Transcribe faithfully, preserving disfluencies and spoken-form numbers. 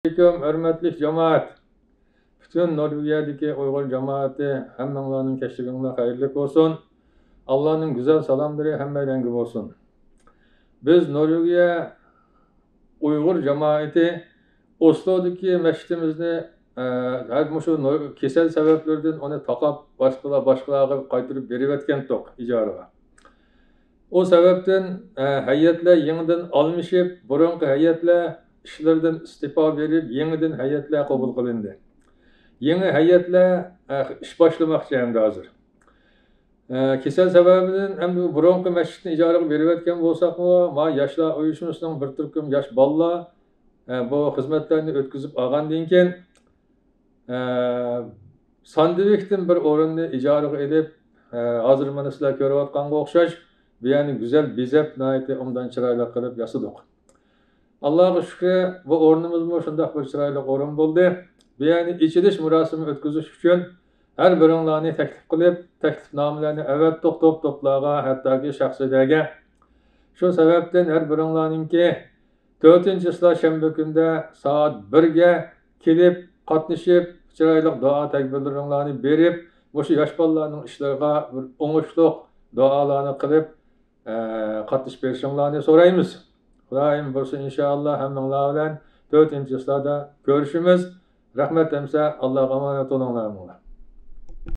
ئەلەيكۇم، ھۆرمەتلىك جامائەت! پۈتۈن نورۋېگىيەدىكى ئۇيغۇر جامائىتى، ھەممىڭلارنىڭ كەچلىكىڭلار خەيرلىك بولسۇن. ئاللانىڭ گۈزەل سالاملىرى ھەممەيلەنگە بولسۇن. بىز نورۋېگىيە ئۇيغۇر جامائىتى ئوسلودىكى مەسچىتىمىزنى، ئە، ھەر مۇشۇ نور-، كېسەل سەۋەبلىرىدىن ئۇنى تاقاپ، باشقىلار، باشقىلارغا قايتۇرۇپ بېرىۋەتكەنتۇق ئىجارىغا. ئۇ سەۋەبتىن، ئە، ھەيئەتلەر يېڭىدىن ئالمىشىپ، بۇرۇنقى ھەيئەتلەر ئىشلىرىدىن ئىستېپا بېرىپ، يېڭىدىن ھەيئەتلەر قوبۇل قىلىندى. يېڭى ھەيئەتلەر، ئە، ئىش باشلىماقچى ئەمدى ھازىر. ئە، كېسەل سەۋەبىدىن ئەمدى بۇ بۇرۇنقى مەسچىتنى ئىجارىگە بېرىۋەتكەن بولساقمۇ، ما ياشلار ئۇيۇشمىسىنىڭ بىر تۈركۈم ياش بالىلار، ئە، بۇ خىزمەتلەرنى ئۆتكۈزۈپ ئالغاندىن كېيىن، ئە، ساندۋىكتىن بىر ئورۇننى ئىجارىگە ئېلىپ، ئە، ھازىر مانا سىلەر كۆرۈۋاتقانغا ئوخشاش، بۇ يەرنى گۈزەل بېزەپ، ناھايىتى ئوبدان چىرايلىق قىلىپ ياسىدۇق. ئاللاغا شۈكرى، بۇ ئورنىمىزمۇ شۇنداق بىر چىرايلىق ئورۇن بولدى. بۇ يەرنى ئېچىلىش مۇراسىمى ئۆتكۈزۈش ئۈچۈن ھەر بىرىڭلارنى تەكلىپ قىلىپ، تەكلىپنامىلەرنى ئەۋەتتۇق توپ-توپلارغا، ھەتتاكى شەخسىي دەرگە. شۇ سەۋەبتىن ھەر بىرىڭلارنىڭكى تۆتىنچى چىسلا شەنبە كۈندە سائەت بىرگە كېلىپ قاتنىشىپ، چىرايلىق دۇئا تەكبىرلىرىڭلارنى بېرىپ، مۇشۇ ياش بالىلارنىڭ ئىشلىرىغا بىر ئوڭۇشلۇق دۇئالارنى قىلىپ، ئە، قاتنىشىپ بېرىشىڭلارنى سورايمىز. خۇدايىم بۇيرۇسا، ئىنشائاللا، ھەممىڭلار بىلەن تۆتىنچى چىسلادا كۆرۈشىمىز. رەھمەت ئەمسە، ئاللاغا ئامانەت بولۇڭلار، ھەممىڭلار.